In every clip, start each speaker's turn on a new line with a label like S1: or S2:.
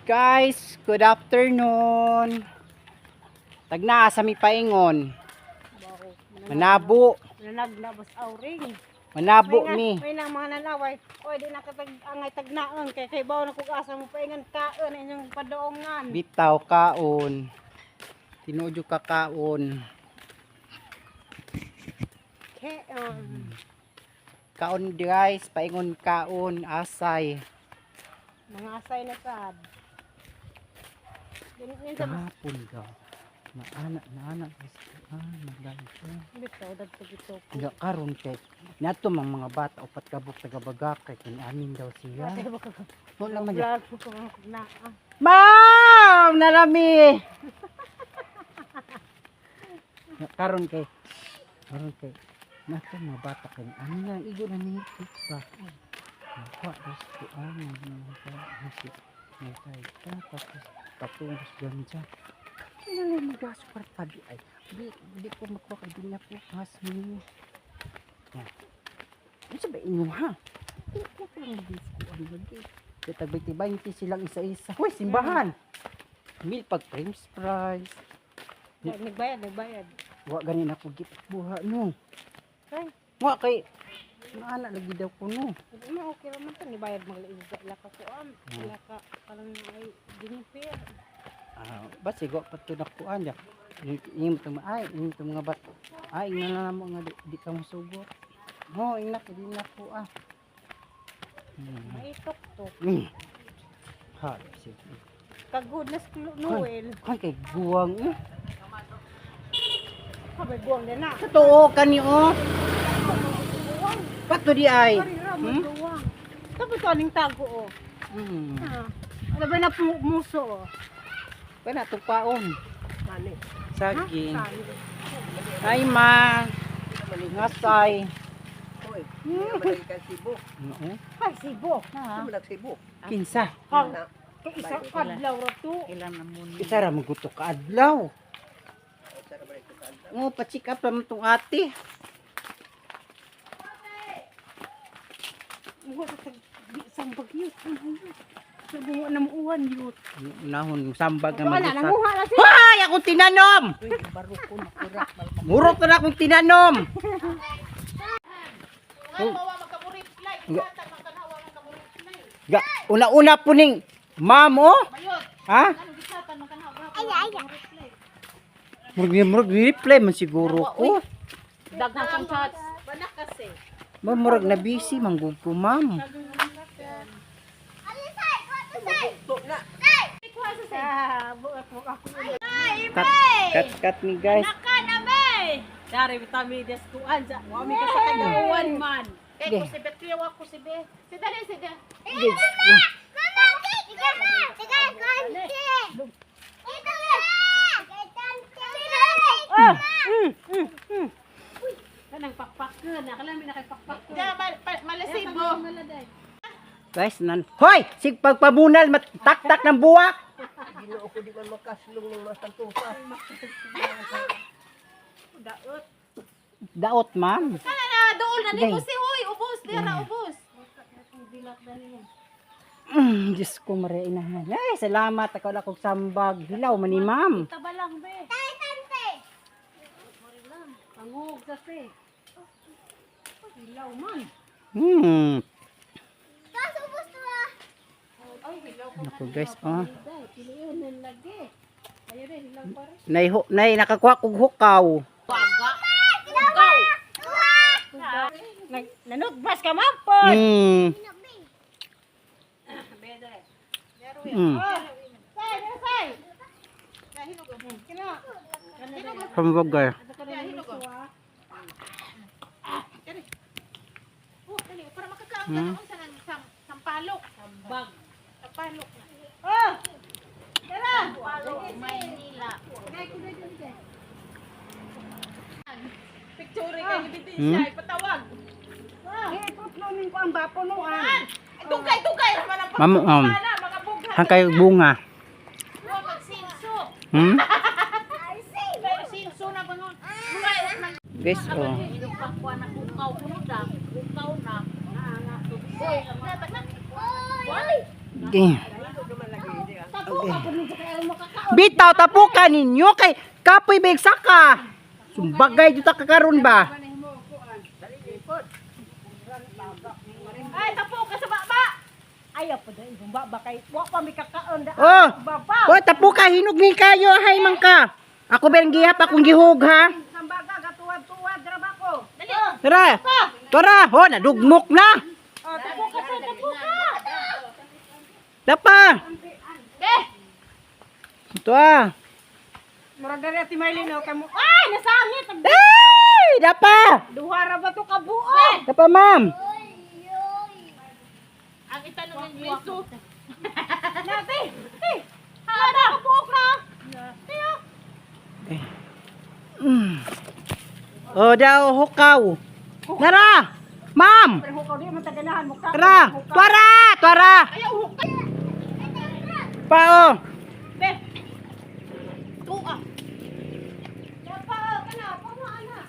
S1: Guys, good afternoon. Tagna sa mi paingon. Manabo,
S2: Nanagnabas auring.
S1: Manabo mi.
S2: May nang mga nanaway. Oy, di nakatag angay tagnaon kay kay bawo na kug asa mo paingan kaon inyong padoongan.
S1: Bitaw kaon. Tinuod yung kakaon.
S2: Kaon.
S1: Kaon guys, paingon kaon, asay.
S2: Mga asay na sad. Ganyan sa
S1: Kahapon daw. Maana, naana guys. Ah, magdali siya.
S2: bitaw dagto bitaw.
S1: Nga karon kay nato mang mga bata upat ka buok taga Bagakay kun amin daw siya. Wala man yan.
S2: Vlog ko mga naa.
S1: Ma'am, narami. Nga karon kay nato mga bata kay amin na igo na ni ba. Nakuha daw sa kuan nasi may kay ta tapos patungos ganja. Ano lang magaso para tabi ay. Di ko makuha kay di na po has mo. Yan. Ano sa ba inyo ha? Kuha ko lang mag kuan lagi. Kaya tag 20 silang isa-isa. Hoy, simbahan. Mil pag french fries.
S2: Nagbayad, nagbayad.
S1: Wa ganin ako buha no.
S2: Ay,
S1: Wa kay maana lagi daw ko no.
S2: di ma okay ra man to ni bayad maglaigda la ka kuan. La ka parang ay ginipir.
S1: Ah, basi wa pa to nakuan ya. Ingin to ay, ingin to mga bat. Ay, ingnan na namo nga di ka mosugot. No, ingna kay di na ko ah.
S2: Maitok to.
S1: Ha, sige.
S2: Kagod na Noel.
S1: Kan kay guwang eh.
S2: Kabay buwang din na.
S1: Totoo kani oh. Pato di ay.
S2: Hmm? Tapos ito aning tago oh. Ah. Ano ba na muso oh?
S1: Kana to paon.
S2: Sani.
S1: Saging.
S2: Sani.
S1: Ay ma. Ngasay.
S3: Hoy, hindi ka Cebu.
S1: Oo.
S2: Ay, sibo.
S3: Hindi mo nagsibo.
S1: Kinsa?
S2: Ha. Kay isa kadlaw ra to.
S1: Isa ra maguto ka adlaw. Oh, pa-check up naman tong ate.
S2: Mugo sa isang bagyo. Sa bungo na muuhan yun.
S1: Unahon sambag nga
S2: Wala
S1: magusa.
S2: nanguha na siya.
S1: Hoy, akong tinanom. Murot na akong tinanom. Ga, ga, una-una po ning ma'am oh. Ha? Murag murag reply man siguro ko.
S2: Daghan kang chats.
S1: Ma'am, murag na busy manggug ko, ma'am.
S2: Ah, buot mo ako.
S1: Cut, cut, cut ni guys.
S2: Dari bitami des kuan sa. Wa mi kasakay kuan man.
S1: Sige.
S2: Ah! Kanang pakpakken, akala mi na kay pakpakken.
S4: Malasibo.
S1: Guys, nan. Hoy, sig pagpabunal mataktak ng buwak.
S3: Ginoo ko di man makaslong ng mga santupa.
S2: Daot.
S1: Daot, ma'am.
S4: Kana na, dool na ni ko si Hoy, ubos, dira ubos.
S1: Diyos ko, Maria Inahan. Ay, salamat. Ako na kong sambag. Hilaw man ni ma'am.
S2: Taba lang be. Pangug kasi. Hilaw man.
S1: Ako guys, oh.
S2: Day, piliin na lagi. Ayo rin, hilaw pa rin.
S1: Nay, nay nakakuha kog hukaw.
S2: Nag nanutbas ka man po. Say, say. Kina.
S1: Sambag guys.
S4: Oh, dali para makakaon ka na unsa nang sampalok.
S2: Bag.
S4: Sampalok.
S2: Oh! Tara!
S4: Maynila.
S2: Day, kuday, kuday.
S4: Picture kay ebidensya ipatawag.
S2: Ah, iputlonin ko ang bapunuan.
S4: Ay, dugay dugay ra man ang
S1: Ma'am,
S4: pagpapala, mga bugha.
S1: Hangkay bunga.
S4: Wa magsinso. Pero sinso na bangon.
S1: Guys, oh.
S4: Kuha na kukaw kuno da, kukaw na. Oy, dapat na.
S1: Okay. Bitaw tapukan ninyo kay kapoy big saka. Sumbagay jud ta kakaron ba?
S2: Ay, tapo ka sa baba. Ayaw po dahil yung baba kay wa pa mi kakaon da.
S1: Oh.
S2: Baba.
S1: Oh, tapuka hinog ni kayo hay man ka. Ako ba ang gihap akong gihog ha?
S2: Sambaga gatuwad-tuwad ra ba ko?
S4: Dali.
S1: Tara. Tara, ho nadugmok na.
S2: Oh, tapo ka sa tapo ka.
S1: Dapa.
S4: Eh,
S1: Ito ah.
S2: Murag diri ati Marlene oh, kamo. Ay, nasangit.
S1: Ay, dapa.
S2: Duha ra ba to kabuo?
S1: Dapa, ma'am.
S4: ang itanong ng Yesu.
S2: Nati. Eh, hala kabuok na. Tiyo.
S1: Oh, daw hukaw. Nara. Ma'am.
S2: Pero hukaw di man taganahan mo ka.
S1: Tara. Tuara, tuara.
S4: Ayaw hukay.
S1: Pa oh.
S4: Be. Tuwa.
S2: Dapa kana pa mo ana.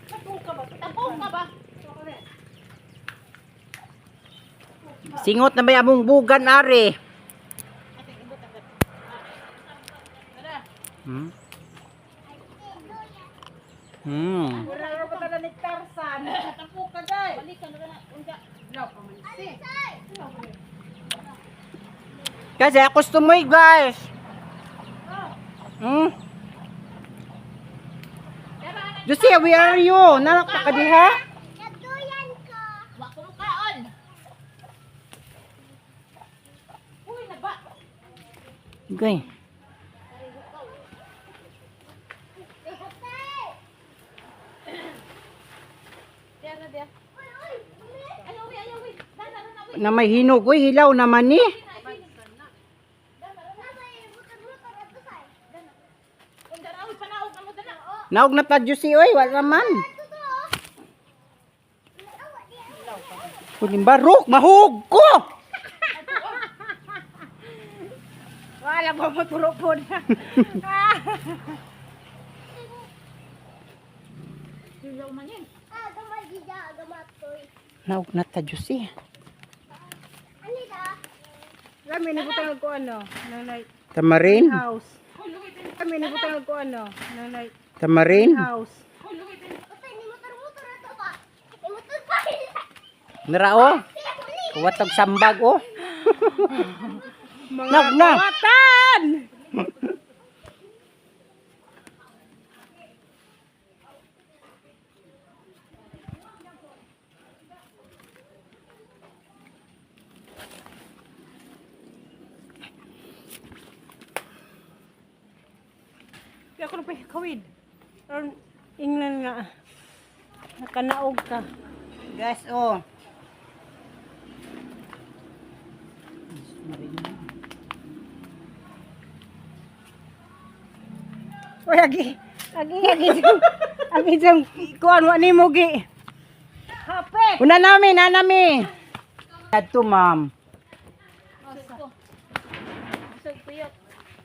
S2: Tapo ka ba?
S4: Tapo ka ba?
S1: Singot na ba among bugan ari?
S4: Tara.
S2: Wala ra ba tanan ni Tarzan? Tapo ka dai.
S4: Balik ka na na. Unsa?
S2: Wala pa man si.
S1: Kasi ako tumoy, guys. Josie, where are you? Nanak pa ka diha?
S4: Wa ko mukaon. Uy, naba.
S1: Okay.
S4: Diya na diya. Ayaw, uy, ayaw, uy. Dana, dana, uy.
S1: Na may hinog, uy, hilaw naman ni.
S4: Unsa na, uy, panaog na mo dana.
S1: Naog na ta Josie, uy, wala man. Kuning barok, mahug ko.
S2: Wala ba mo turo po na.
S4: Hilaw man yun.
S1: Naog na ta Josie.
S2: Kami nabutang ko ano, nanay
S1: Tamarin,
S2: house. Kami nabutang ko ano, nanay
S1: tamarin.
S2: house.
S1: Nara oh. Kuwatog sambag oh.
S2: Mga
S1: Naog na.
S2: kawatan! Di ako napahikawid. Aron England nga. Nakanaog ka.
S1: Guys, oh.
S2: Uy, agi. Agi, agi. Agi, agi, kuan, wa ni mo gi. Hape!
S1: Una nami, na nami. Adto, ma'am.
S4: Busog puyot.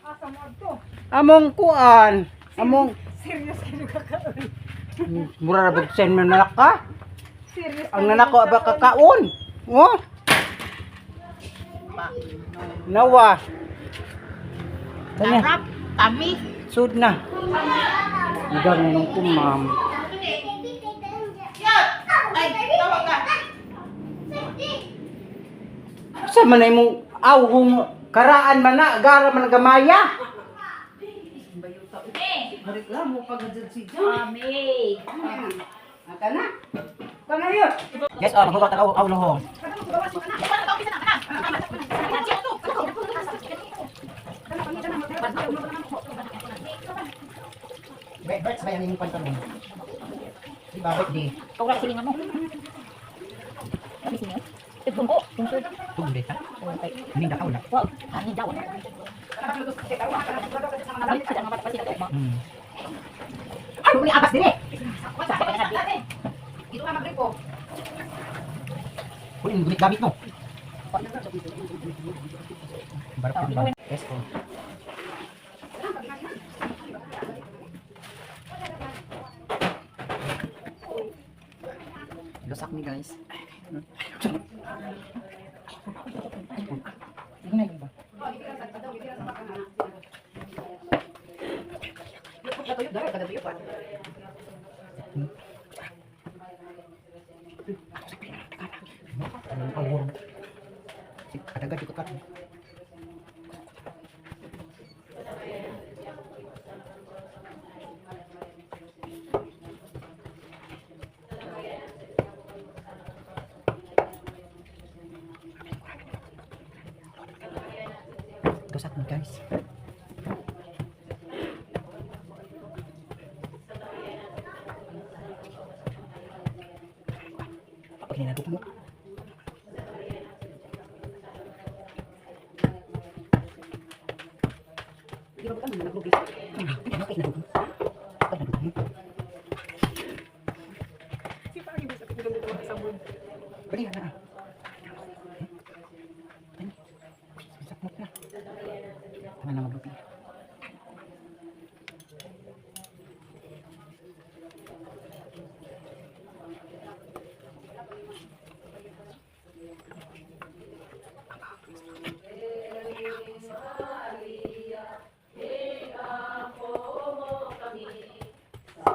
S2: Asa mo adto?
S1: Among kuan, among
S2: Serious kayo kakaon.
S1: mura ra bag sen man ka.
S2: Serious.
S1: Ang nanako aba kakaon. Oh. Nawa. Tanya.
S4: Tami.
S1: Sud na. Ugang nung ko, ma'am.
S4: Ay, tawag ka.
S1: Sa man ay mong awhong karaan man na, gara man gamaya.
S3: Reklamo pag si
S4: Mami.
S1: Aka na. Kana yun. Yes, oh, maghugot ako aw lohong. Wait, Bert, sabayan yung pantalon. Di ba, birthday?
S4: Ikaw lang silingan mo. Kami silingan. Tugtong ko. Tungkol.
S1: Tugli, ha? Hindi ka wala.
S4: Wow. Ani daw. Balik sila nga ba sila ba?
S1: Ano ni abas dinhi?
S4: Dito ka magripo.
S1: Uy, ang gamit mo. Barang ba? Yes, oh. Lusak ni guys. Ay, ba? Anong awon? Si kadaga di ko karon. Tusak mo, guys. Pag ninadok mo.
S3: Di ba ka man naglugis?
S1: Ano kay nadok mo? Pag nadok mo.
S2: Si pa gid sa pagdamit ang sabon.
S1: Bali na. Ay, sakmot na. Tama na maglupi.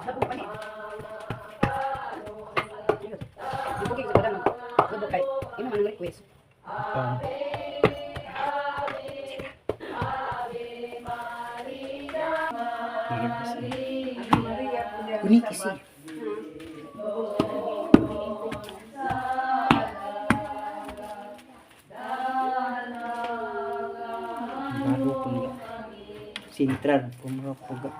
S3: Sabon pa ni. Ibugig sa kadangan. Lubog kay imo man ang request.
S1: Ito. Unique si. Bago po niya. Sintral pumro puga.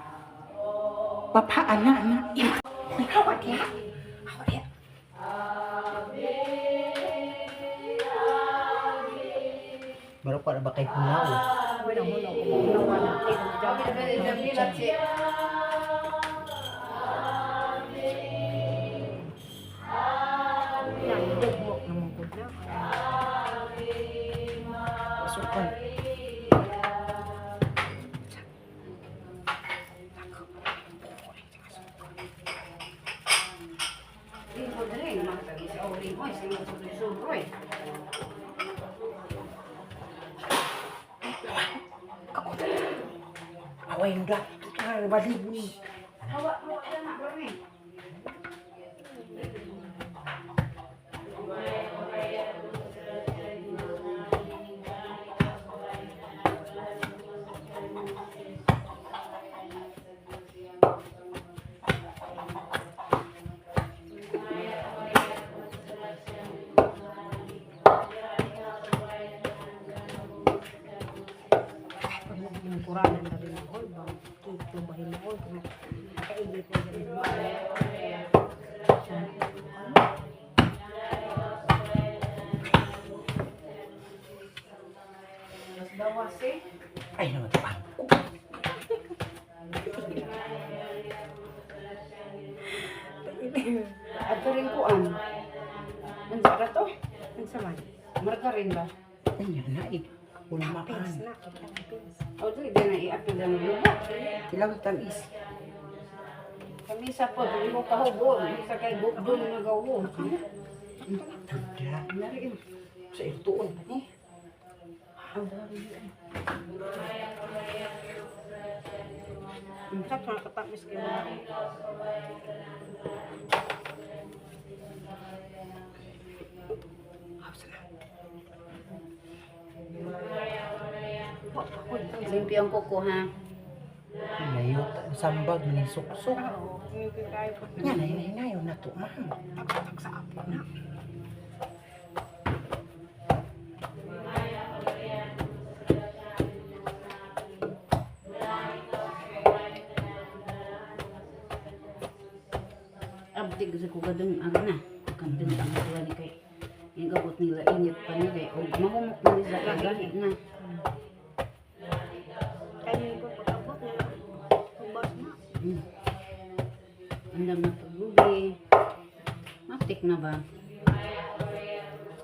S1: Papa ana ana. Ima. May hawa diya. Hawa diya. Baro para ba kay hunaw?
S2: Nagdugmok naman ko na.
S1: Pasukan.
S3: Di ko dere matagi sa oring oy sa mga sulod-sulod.
S1: Away nda. Ah, bali ni.
S3: Hawa mo na bro.
S2: Pag nagkuranan na rin ako, bang kito ba hinuon kung kaigi ko dyan.
S3: Mas dawas eh.
S1: Ay naman pa.
S3: Adto rin kuan. Unsa ra to?
S2: Unsa man?
S3: Margarin ba?
S1: Ay na eh. Wala makan.
S2: Pins na, kita pins.
S3: O dili din na iapil na lubo.
S1: Tilaw tamis.
S3: Kami sa po, dili mo kahubon. Sa kay bukdon nga gawo.
S1: Tuda.
S3: Nari
S1: Sa irtuon eh.
S2: Sa mga katamis kayo mga.
S3: Limpi ang kuko ha.
S1: Layo ta sambag ni suksok.
S2: Oo, ngipin tayo po.
S1: Nya na hinayo na to, ma'am.
S2: Tag sa apo na.
S3: Abdig sa kugadong ang na. Kantin ang kuha ni kay. Yung gabot nila init pa nila eh. O mahumok na nila kagahi na.
S2: Kaya ko pag-abot niya. Ubas na.
S3: Andam na paglugi. Matik na ba?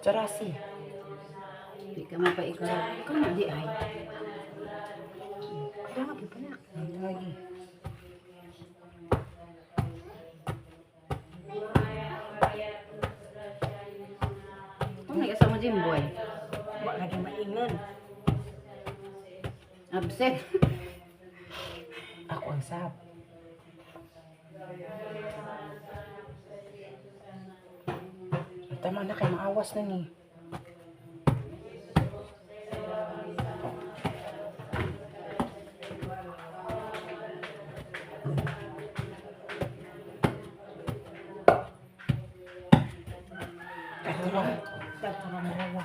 S1: Charasi.
S3: Di ka mapaikaw. Ikaw na di ay.
S2: Lagi pa na.
S1: Lagi.
S3: Kung nag-asa mo Jimboy.
S2: Wa lagi maingon.
S3: Absent.
S1: Ako ang sab. Tama na kay maawas na ni. Katura, katura mo.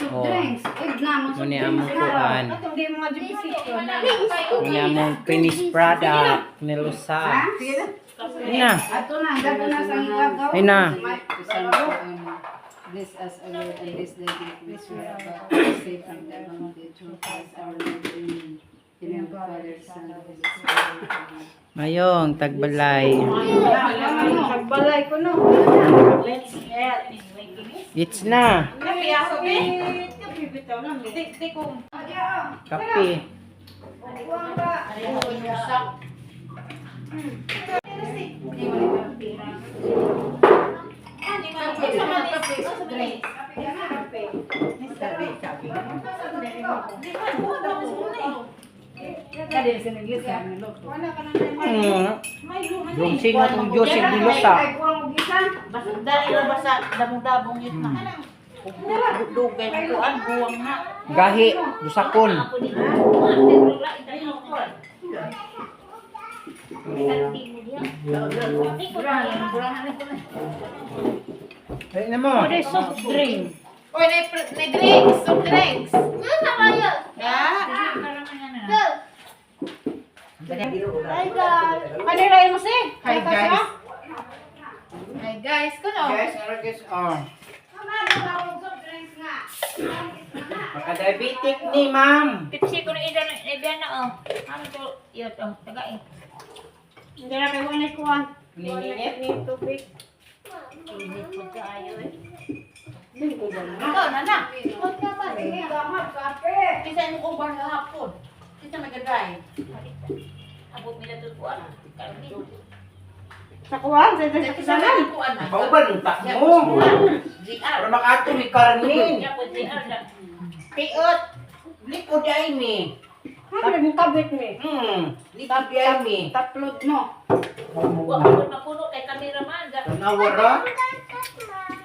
S3: Soft
S1: Oh.
S3: drinks. Ig na mo soft
S1: Muna among
S3: drinks na.
S1: kuan.
S2: Atong di mga jubisito.
S1: Muna among finished product ni Lusa. Na.
S3: Ato na, gato na sa ngilagaw.
S1: Ay na.
S5: Bless us, O Lord, and this day gift which we are about to receive from thy bounty through Christ our Lord. Amen. In the name of the Father, Son, and Holy Spirit. Amen.
S1: Mayong tagbalay.
S2: Nagbalay ko no.
S1: It's na.
S2: Kape bitaw na.
S1: Kape. Yung singa tong Diyos yung Lusa.
S3: Ay, kuwang og isa.
S6: Basta dahil basta dabong-dabong yun na. Dugay na kuan buwang na.
S1: Gahi, dusakon. Ay na mo.
S6: Soft drink.
S4: Oy, na drinks, soft drinks.
S2: Ano ra mo si?
S5: Hi guys. Hi guys, kuno.
S1: Guys, ara guys, oh. Maka-diabetic ni ma'am.
S6: Pipsi ko na ida na ida na oh. Ano to? Yun oh, taga eh.
S2: Hindi na kayo wala kuan.
S1: Ninginit.
S2: Ni tubig.
S6: Init po kaayo eh.
S4: Ikaw na na. Kinsa mo kong bar hapon. Kinsa may drive.
S6: Abot nila to kuan. Karmi.
S2: Sa kuan sa sa
S4: Kinsa
S2: kisanan.
S4: may kuan na.
S1: Pauban ta mo.
S4: GR.
S1: Para makato ni Carmen.
S6: Ya po JR na.
S1: Tiot. Likod ay ni.
S2: Ano mo kabit ni?
S1: Likod ay ni.
S3: Taplod mo.
S6: Wa ko mapuno kay cameraman.
S1: Tanawa ra.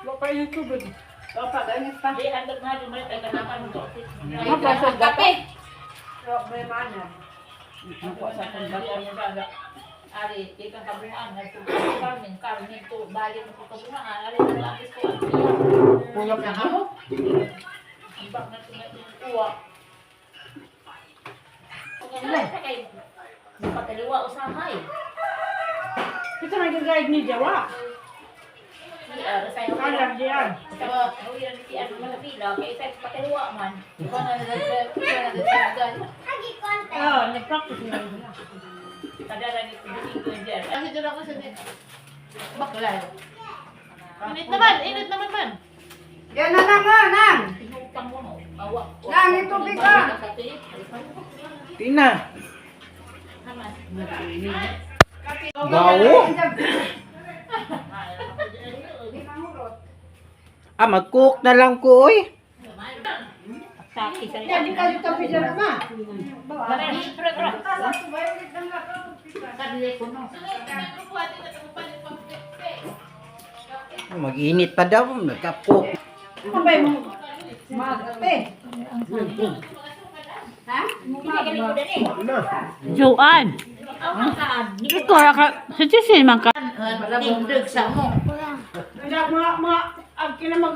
S2: Wa pa yung tubig.
S3: O, pag-init pa.
S6: Di handog na di kay kanaman ko.
S4: Kape.
S6: Ari, di kang kabuan, nagtubo Carmen, Carmen to, bayan mo ko kabuan, ari na lapis ko ang iya.
S1: Pulok na mo.
S6: Ambak na tuwa. Wala kay pataliwa usahay.
S2: Kita may drive ni Jawa.
S6: PR sa iyo.
S2: Alam diyan.
S6: Sa huwiran ni PR mga pila kay sa pataliwa man.
S4: Ikaw na nag-drive, ikaw na nag-drive.
S2: Oh, nag-practice na yun.
S6: Kadara ni Kubiting ko diyan.
S4: Kasi doon ako sa bakla. Init naman man.
S3: Yan na lang, ah, nang.
S6: Tinutang mo no. Awa.
S3: Nang, itubig ka.
S1: Tina. Gawo. Ah, mag-cook na lang ko, oy.
S6: Sakit sa
S2: Di kayo kape dyan ma.
S1: Mag-init pa daw, magka-cook.
S2: Ano ba yung mag-ate?
S7: Joan, ikaw ra ka sa Jesse man ka.
S6: Tingdog sa mo.
S2: Kaya mga mga ang kinamag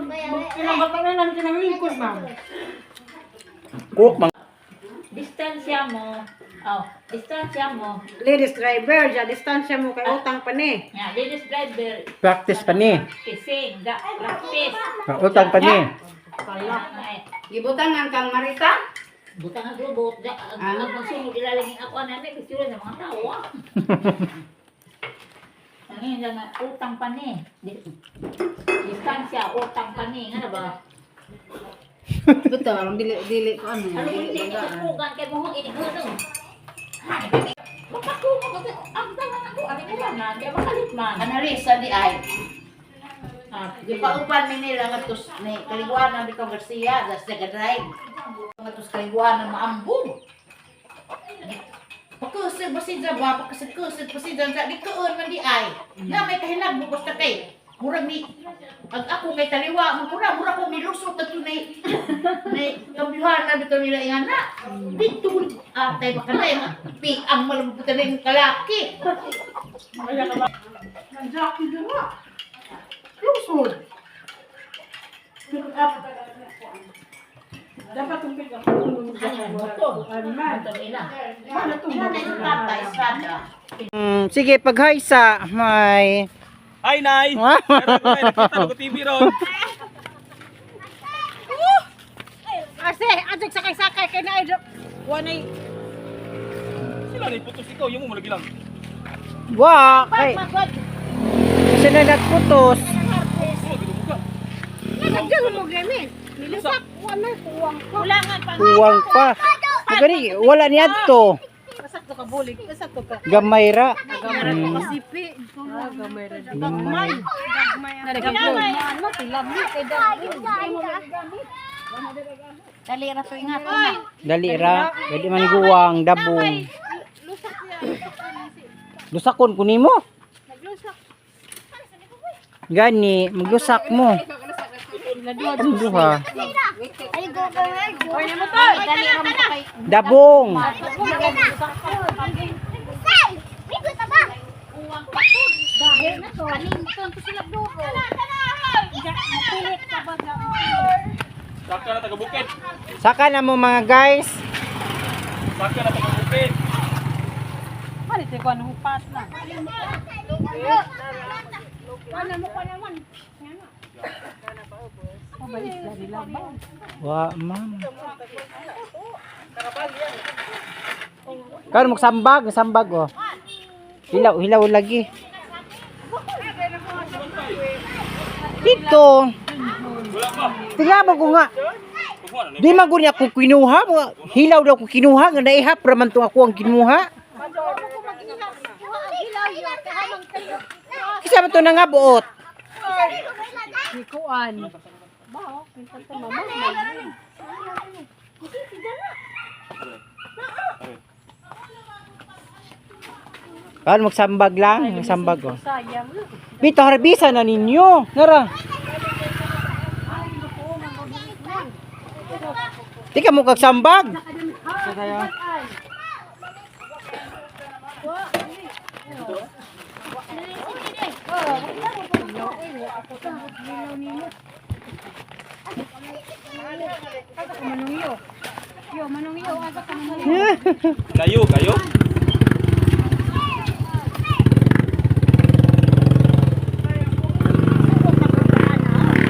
S2: kinamatanan ang kinamlingkod ma'am.
S1: Cook, mang
S6: Distansya mo. Oh, distansya mo.
S2: Ladies driver, ja distansya mo kay utang pa ni.
S6: Nga, ladies driver,
S1: practice pa ni.
S6: pising, da, practice.
S1: Utang pa ni.
S6: Ay,
S3: Gibutan ang kang Marita.
S6: butang ang robot, da, ang ang magsunod ilalaging ako na may picture sa mga tao. ah. Ang yun nga, utang pa ni. Distansya, utang pa ni. Nga na ba?
S5: Betul, orang dili dili ko ano,
S6: Ano
S5: dili
S6: hindi
S5: bagaan.
S6: isusugan kay mo inigunong. Mapako mo kasi ang tangan ako ani ko na kay makalit man.
S3: Analisa di ay.
S6: Ah,
S3: Gipaupan mi nila nga tos ni Kaliguan bitaw Garcia, das drive. Nga tos Kaliguan maambong. Pagkusig basidra ba, pagkusig basidra sa di kuon man di ay. Na may kahinag mo basta kay murag ni ag ako kay taliwa mo mura mura ko nilusot na tunay ni kambyuhan na bitaw nila ingana. Dito atay makanay pi ang malambutan ng kalaki.
S2: Dapat tungkol ka.
S6: Ano motor? Motor ina.
S3: Ina na yung tata Estrada.
S1: Sige, pag-hi sa may...
S8: Hi, Nay! Meron ko tayo, nakita ko TV ron.
S2: Ase, adjok sakay-sakay kay na ay wanay
S8: Sila na iputos ikaw, yung mo lagi lang.
S1: Wa, kay. Kasi na nagputos.
S8: Oh, gito mo ka.
S2: Nagdalo mo gani. Nilusak wanay kuwang pa.
S6: Kulangan pa.
S1: Kuwang pa. Gani, wala niya to.
S2: Asa to ka bulig, asa to ka.
S1: Gamay ra.
S2: Gamay ra kasipi. Gamay ra. Gamay. Gamay. Ano tilam ni kay
S3: Dali ra to ingat na.
S1: Dali ra. Dali man guwang dabong.
S2: Lusak niya.
S1: Lusakon ko nimo.
S2: Naglusak.
S1: Gani, maglusak mo. Ang duha.
S2: Oy, na motor.
S3: Dali ra mo kay
S1: Dabong.
S2: Pilit ka ba na?
S8: Saka na taga bukid.
S1: Saka na mo mga guys.
S8: Saka na taga bukid.
S2: Palit ko anong pas na. Kana mo kana man.
S1: Wa, ma'am. Karon magsambag, sambag oh. Hilaw, hilaw lagi. Dito.
S8: Wala pa.
S1: Tingnan mo ko nga.
S8: Kuha na
S1: Di man gud niya ako kinuha, mga hilaw daw ko kinuha nga naihap ra man to ako ang kinuha. Kisa man to nangabuot.
S2: Nikuan. Bao, kintan ta mama.
S1: Karon magsambag lang, magsambag oh.
S2: Sayang.
S1: Bito harbisa na ninyo. Nara. Di ka mo kagsambag.
S2: Asa ka manungyo? Yo, manungyo asa ka manungyo?
S8: Kayo, kayo.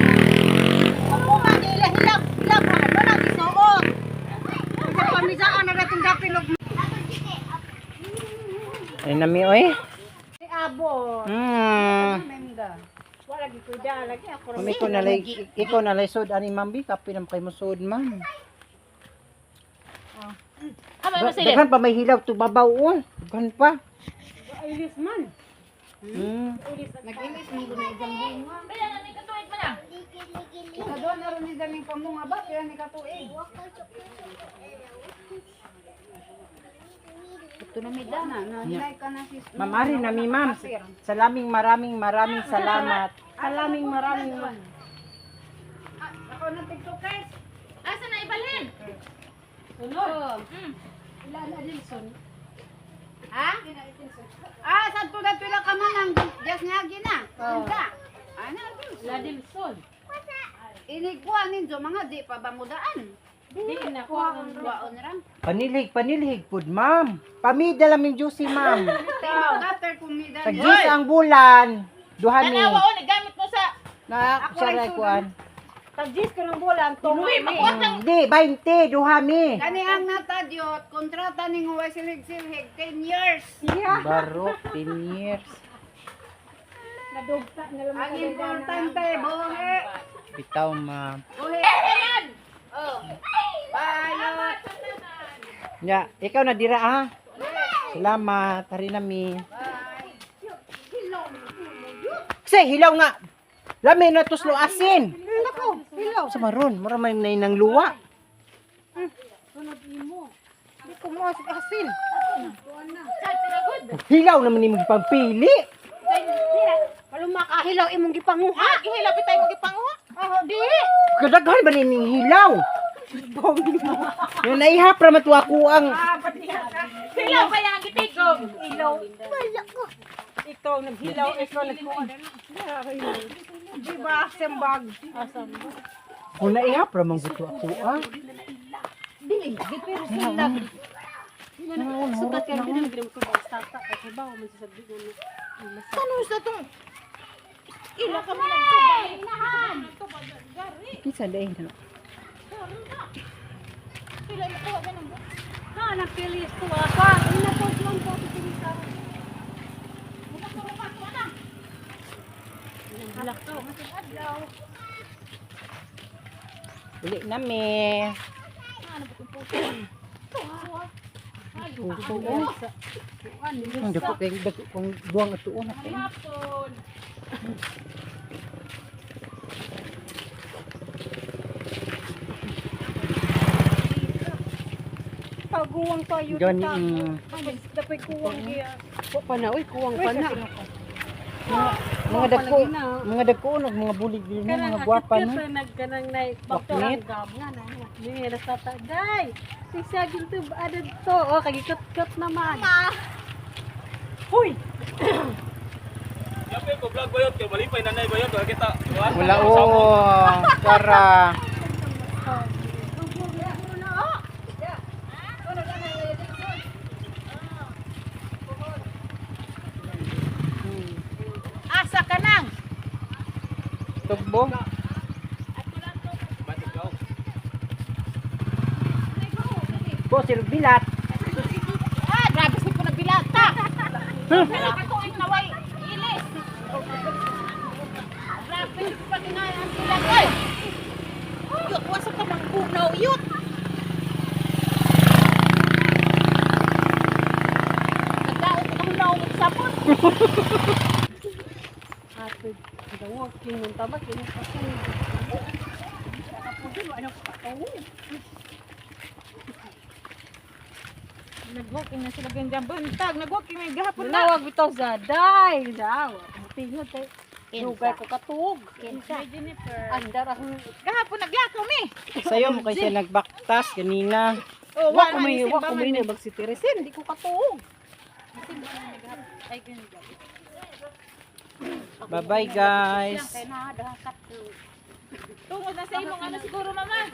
S2: Opo man ila hilab hilab ano na gisuot. Sa pamisaan na ratong dapilog
S1: Ay nami oy.
S2: ni abo. Memda. Wala gi kuda lagi ako ra.
S1: Ma'am, ikaw na lay, ikaw na lay sud ani ma'am bi kapi nam kay mo sud ma'am.
S6: Amay mo sila.
S1: Daghan pa may hilaw to babaw oh. Daghan pa.
S2: Ilis man.
S5: Nag-ilis mo na isang bunga.
S6: Kaya na ni katuig man ah.
S5: Kaduha na ron ni daming pamunga ba pila ni katuig.
S3: Ito na mi dana na.
S5: Hinay ka na sis.
S1: Ma'am ari nami ma'am. Salaming maraming maraming salamat.
S2: Alaming maraming man.
S5: Ako na TikTok guys.
S6: Asa na ibalhin?
S2: Sunod. Ila na Dilson.
S5: Ha? Ah, sa tulad pila ka man ang jas nga gina. Ganda. Ana,
S2: La Dilson.
S5: Inigwa ninyo mga di pa ba mudaan?
S2: Di na kuha
S5: Waon ra.
S1: Panilhig, panilhig pud ma'am. Pamida lang yung juicy ma'am.
S5: After kumida.
S1: Sa juice ang bulan. Duha ni.
S6: Tanawa oh, nagamit mo sa
S1: Na siya kuan.
S2: Tag-gis ko ng bulan to.
S6: Uy, makuha kang
S1: Di, 20 duha mi.
S5: Kani ang natadyot, kontrata ning huwag silig-silig, 10 years.
S1: Barok 10 years.
S2: Nadugta na lang.
S5: Ang importante, buhi.
S1: Bitaw ma'am.
S5: Buhi. Oh.
S1: Nya, ikaw na dira ha. Salamat, hari nami. Kasi hilaw nga. Lami na tuslo asin.
S2: Nako, hilaw.
S1: Sa maron, mura may nay nang luwa.
S2: Di ko mo asin.
S1: Hilaw naman ni pagpili.
S2: Kaluma ka hilaw imong gipanguha.
S3: Hilaw bitay mo gipanguha.
S2: Oh, di.
S1: Kadaghan ba ni hilaw? Yung naihap ra man to ako ang
S6: Hilaw pa yang gitigom.
S2: Hilaw. Ikaw naghilaw, ikaw nagkuha. Di ba sembag?
S1: Kung naihap ra man gusto ako ah.
S2: Dili, di pero sila. Sukat ka din ang ko ba stata kay ba man sa sabi ko na.
S3: Kano sa tong Ila ka mo nagtubay.
S1: Kinsa dai na.
S2: Ha, nagpilis ko apa. Ina ko silang ko sa.
S1: Uli nami. Puso oh. Ang dako kay dako kong buwang atuon na kay.
S2: Paguwang tayo
S1: Gani
S2: dito.
S1: mm,
S2: Dapat kuwang giya.
S5: Wa pa na, uy, kuwang pa na.
S1: mga dako mga dako og mga bulig din mga gwapa no.
S2: Nagkanang nay
S1: Bakit?
S2: gam nga na. Ni rasta day. Sigsagin to adad to. Oh, kagikot-kot naman. Hoy.
S8: Yape ko vlog bayot kay malipay nanay bayot wala kita.
S1: Wala oh, para.
S3: Asa ka nang?
S1: Tugbo. Po sir bilat.
S3: Ah, grabe si po nagbilata. Grabe ko ang naway ilis. Grabe si po patinay ang bilat. Oy. Yut, wasa ka manggunaw, yut. Nagdaot ka hunaw mo sapot.
S2: Ate, the walking mun tabak ini pasang.
S3: Nagwalking na sila ganyan buntag. Nagwalking na gahapon na.
S2: Manawag bitaw sa day. Daw. Tingod tay. Dugay ko katuog.
S3: Kinsa. Jennifer.
S2: Andar akong
S3: Gahapon naglakaw mi.
S1: Sayo mo kay siya nagbaktas ganina.
S3: Oh,
S2: wa ko may wa ko may nabag si Teresin, di ko katuog.
S1: Bye-bye guys.
S3: Tungod na sa imong ano siguro mama.